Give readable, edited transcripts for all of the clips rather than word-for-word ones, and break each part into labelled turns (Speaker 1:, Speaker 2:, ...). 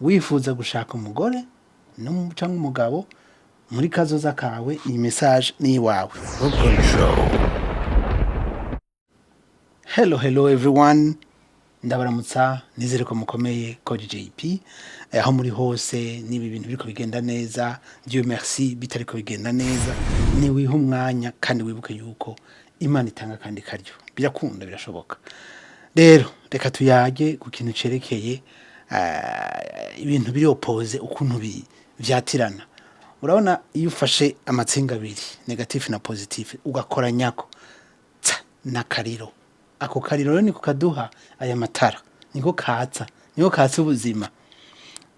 Speaker 1: Wifuza gushaka umugore canke umugabo muri kazoza kawe, iyi message ni iwawe.
Speaker 2: Control.
Speaker 1: Hello, hello everyone, ndabaramutsa, nizere ko mukomeye. Coach JP, aho muri hose, niba ibintu biriko bigenda neza, Dieu merci. Bitariko bigenda neza, ni wiha umwanya kandi wibuke yuko Imana itanga kandi karyo, birakunda, birashoboka. Rero reka tuyage ku kintu cerekeye ibintu biri opposés, ukuntu vyatirana. Urabona iyo ufashe amatsinga abiri, négatif na positif, ugakoranyako tsa n'akariro, ako kariro rero niko kaduha aya matara, niko katsa, niko katsa ubuzima.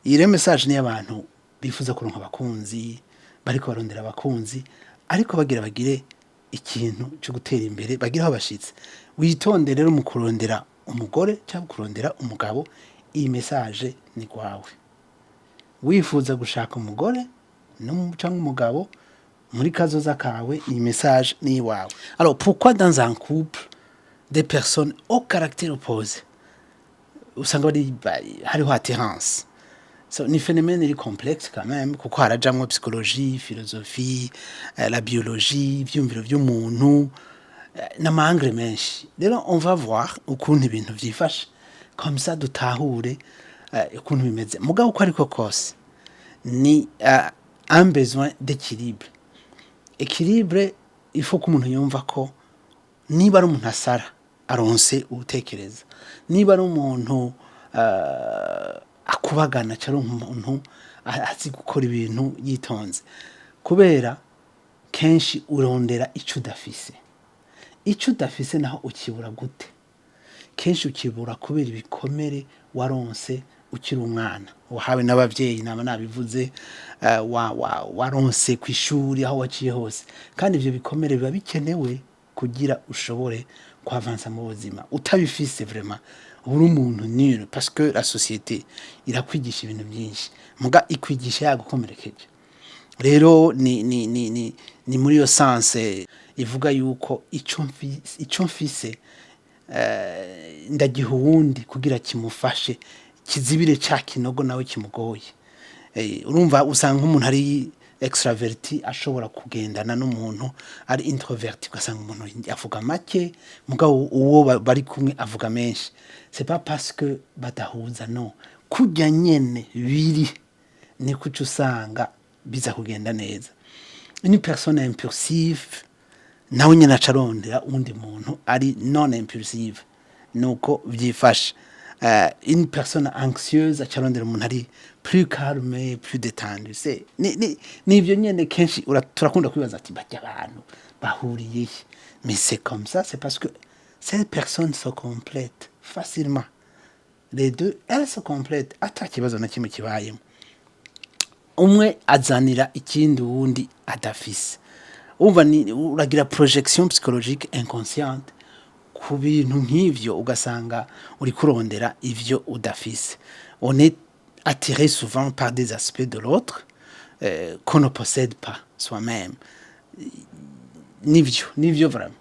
Speaker 1: Iyi rero message ni y'abantu bifuza kuronka abakunzi, bariko barondera abakunzi, ariko bagira bagire ikintu cyo gutera imbere, bagira aho bashitse. Witonde rero mu kurondera umugore cyangwa kurondera umugabo. Iyi message ni gwawe. Wifuza gushaka umugore canke umugabo muri kazoza kawe, iyi message ni iwawe. Alors, pourquoi dans un couple des personnes au caractère opposé usanga hariho attirance? So, ni phénomène iri complexe quand même, kuko harajamwo psychologie, philosophie, la biologie, ivyumviro vy'umuntu, n'ama angles menshi. Rero on va voir ukuntu ibintu vyifashe, comme ça dutahure ukuntu bimeze. Mugabo uko ariko kose ni un besoin d'équilibre. Équilibre, il faut ko umuntu yumva ko niba ari umuntu asara, aronse utekereza, niba ari umuntu akubagana, cyangwa umuntu azi gukora ibintu yitonze, kubera kenshi urondera icyo udafise. Icyo udafise naho ukibura gute? Kenshi ukibura kubera ibikomere waronse ukiri umwana, wahawe n'abavyeyi, nama nabivuze, waronse kw'ishuri, aho waciye hose. Kandi ivyo bikomere biba bikenewe kugira ushobore kwavansa mu buzima. Utabifise, vraiment uba uri umuntu nul, parce que la société irakwigisha ibintu byinshi, muga ikwigisha yagukomerekeje. Rero ni muri iyo sens ivuga yuko ico mfise ndagiha uwundi kugira kimufashe, kizibire ca kinogo nawe kimugoye. Urumva usanga nk'umuntu ari extraverti ashobora kugendana n'umuntu ari introverti, ugasanga umuntu avuga make, mugabo uwo bari kumwe avuga menshi. C'est pas parce que badahuza, no kurya nyene biri niko uca usanga biza kugenda neza. Une personne impulsive nawe nyene aca arondera uwundi muntu ari non impulsive, nuko vyifashe. Une personne anxieuse aca arondera umuntu ari plus calme, plus détendu. C'est ni ivyo nyene. Kenshi turakunda kwibaza ati: "Barya abantu bahuriye he?" Mais c'est comme ça, c'est parce que ces personnes se complètent facilement. Les deux, elles se complètent, ata kibazo na kimwe kibayemo. Umwe azanira ikindi uwundi adafise. Umva, ni uragira projection psychologique inconsciente ku bintu nk'ivyo, ugasanga uri kurondera ivyo udafise. On est attiré souvent par des aspects de l'autre qu'on ne possède pas soi-même. Nivyo vraiment.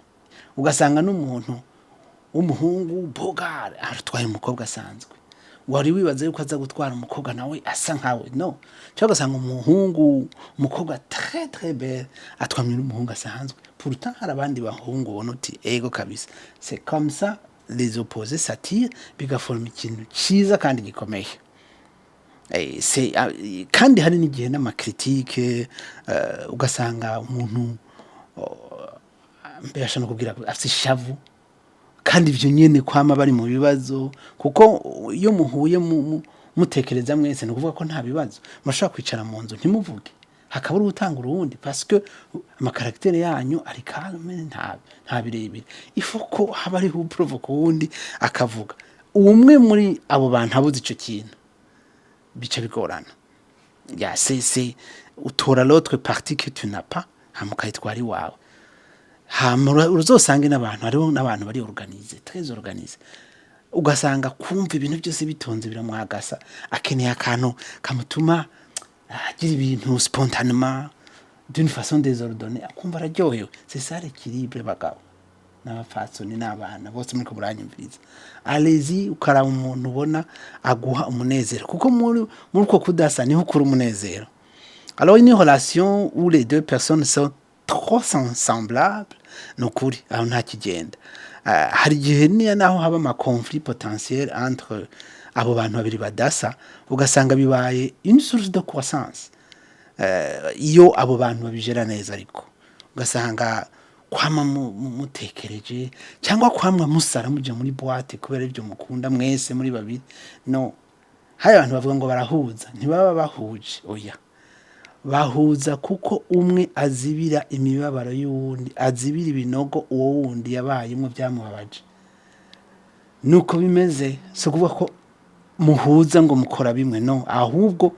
Speaker 1: Ugasanga n'umuntu w'umuhungu bogare aratwaye umukobwa asanzwe, wari wibaza yuko aza gutwara umukobwa nawe asa nkawe, no cyangwa ugasanga umuhungu, umukobwa très très belle atwamye n'umuhungu asanzwe. Pourtant hari abandi bahungu ubona uti: "Ego kabisa." C'est comme ça, les opposés s'attirent, bigaforma ikintu cyiza kandi gikomeye. Kandi hari n'igihe n'ama critiques, ugasanga umuntu mbere ashobora no kubwira afite ishavu, kandi ivyo nyene kwama bari mu bibazo, kuko iyo muhuye mutekereza mwese, ni ukuvuga ko nta bibazo. Murashobora kwicara mu nzu ntimuvuge, hakaba uri utanga urundi, parce que ama caractères yanyu ari calme, nta birebire. Il faut ko haba hariho uprovoka uwundi akavuga. Umwe muri abo bantu abuze ico kintu, bica bigorana. Ya, c'est utora l'autre partie que tu n'as pas, hama ukayitwara iwawe. Hama uzosange n'abantu, hariho n'abantu bari organisés, très organisés, ugasanga kumva ibintu byose bitonze biramwagasa, akeneye akantu kamutuma agira ibintu spontanément, d'une façon désordonnée, akumva araryohewe. C'est ça l'équilibre, bagabo. N'abapfatsoni n'abana bose muriko muranyumviriza, allez-y, ukaraba umuntu ubona aguha umunezero, kuko muri uko kudasa niho ukura umunezero. Alors une relation où les deux personnes sont trop semblables, ni ukuri aho nta kigenda. Hari igihe niya naho haba ama conflit potentiel entre abo bantu babiri badasa, ugasanga bibaye une source de croissance iyo abo bantu babijera neza. Ariko ugasanga kwama mutekereje cyangwa kwamwa musara muja muri boîte kubera ibyo mukunda mwese muri babiri, no hari abantu bavuga ngo barahuza, ntibaba bahuje. Oya, bahuza kuko umwe azibira imibabaro y'uwundi, azibira ibinogo uwo wundi yabayemo byamubabaje. Nuko bimeze. Si ukuvuga ko muhuza ngo mukora bimwe, no, ahubwo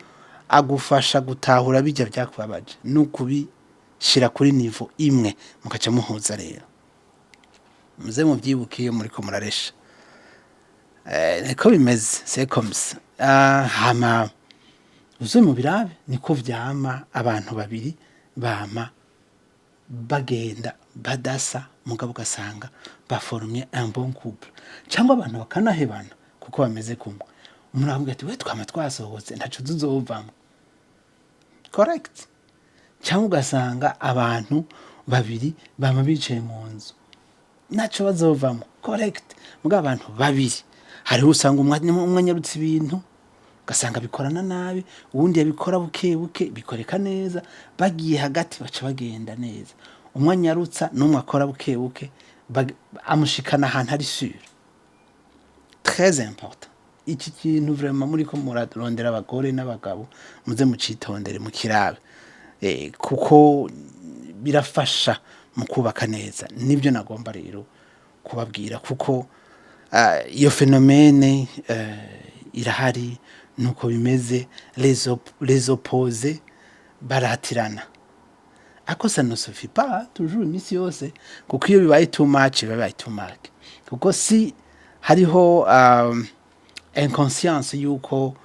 Speaker 1: agufasha gutahura bijya byakubabaje ni ukubishyira kuri niveau imwe, mukaca muhuza. Rero muze mubyibuke iyo muriko muraresha. Niko bimeze, c'est comme ça. Hama uze mubirabe, niko vyama. Abantu babiri bama bagenda badasa, mugabo ugasanga baforumye un bon couple, cyangwa abantu bakanahebana kuko bameze kumwe. Umuntu aravuga ati: "We twama twasohotse, ntaco tuzovamwo." Correct. Cyangwa ugasanga abantu babiri bama bicaye mu nzu, ntaco bazovamo. Correct. Mugabo abantu babiri, hariho usanga umwe anyarutse ibintu, ugasanga bikorana nabi, uwundi yabikora buke buke, bikoreka neza. Bagiye hagati baca bagenda neza. Umwe anyarutsa n'umwe akora buke buke, amushikana ahantu ari sûr. Très important iki kintu vraiment. Muriko murarondera abagore n'abagabo, muze mucitondere, mukirabe, kuko birafasha mu kubaka neza. Nibyo nagomba rero kubabwira, kuko iyo phénomène irahari, nuko bimeze. Les opposés baratirana, ariko ça ne suffit pas toujours iminsi yose, kuko iyo bibaye too much, biba bibaye too much, kuko si hariho inconscience yuko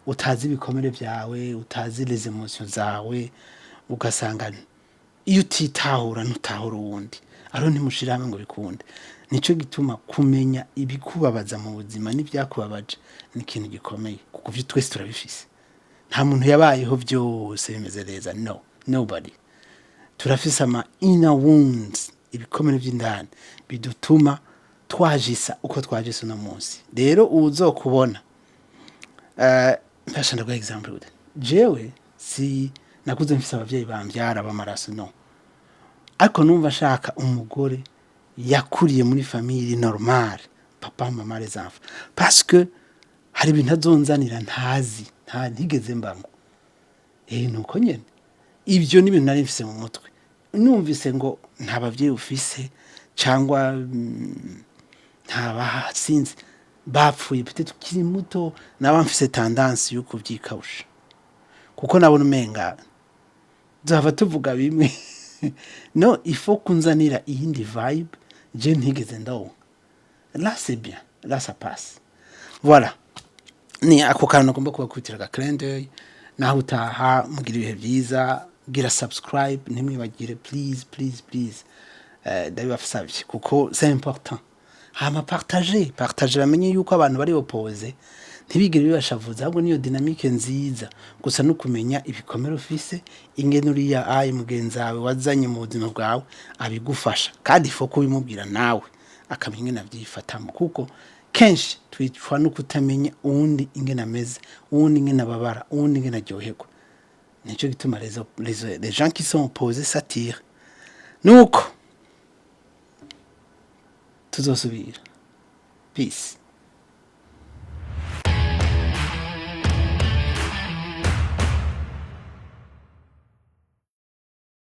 Speaker 1: utazi ibikomere byawe, utazi les émotions zawe, ugasanga iyo utitahura ntutahura uwundi, ariho ntimushira hamwe ngo bikunde. Nico gituma kumenya ibikubabaza mu buzima n'ibyakubabaje ni ikintu gikomeye, kuko ivyo twese turabifise. Nta muntu yabayeho byose bimeze neza, no, nobody. Turafise ama inner wounds, ibikomere by'indani bidutuma twajisa uko twajisa uno munsi. Rero uwuzokubona, mfasha ndaguha example gute. Jewe si nakuze mfise abavyeyi bambyara b'amaraso, no, ariko numva nshaka umugore yakuriye muri famille normale, papa, mama, les enfants, parce que hari ibintu azonzanira ntazi, nta ntigeze mbamo. Nuko nyene ibyo ni ibintu nari mfise mu mutwe. Numvise ngo nta bavyeyi ufise, cyangwa nta basinzi, bapfuye peut-être ukiri muto, naba mfise tendance yo kuvyikawusha, kuko nabona umenga duhava tuvuga bimwe. No, il faut kunzanira iyindi vibe je ntigeze ndonka. Là c'est bien, là ça passe. Voilà, ni ako kantu nagomba kubakubitira aga clin d'œil. Naho utaha, mugira ibihe byiza. Gira subscribe, ntimwibagire, please, please, please. Ndabibasabye kuko c'est important. Hama partage, partage, bamenye yuko abantu bari opposés ntibigire bibashavuza, ahubwo niyo dynamique nziza. Gusa no kumenya ibikomere ufise, ingene uriya ayi mugenzi wawe wazanye mu buzima bwawe abigufasha, kandi ifo kubimubwira nawe akamenya ingene avyifatamo, kuko kenshi twicwa no kutamenya uwundi ingene ameze, uwundi ingene ababara, uwundi ingene aryoherwa. Nico gituma les gens qui sont opposés s'attirent. Nuko tuzosubira. Peace.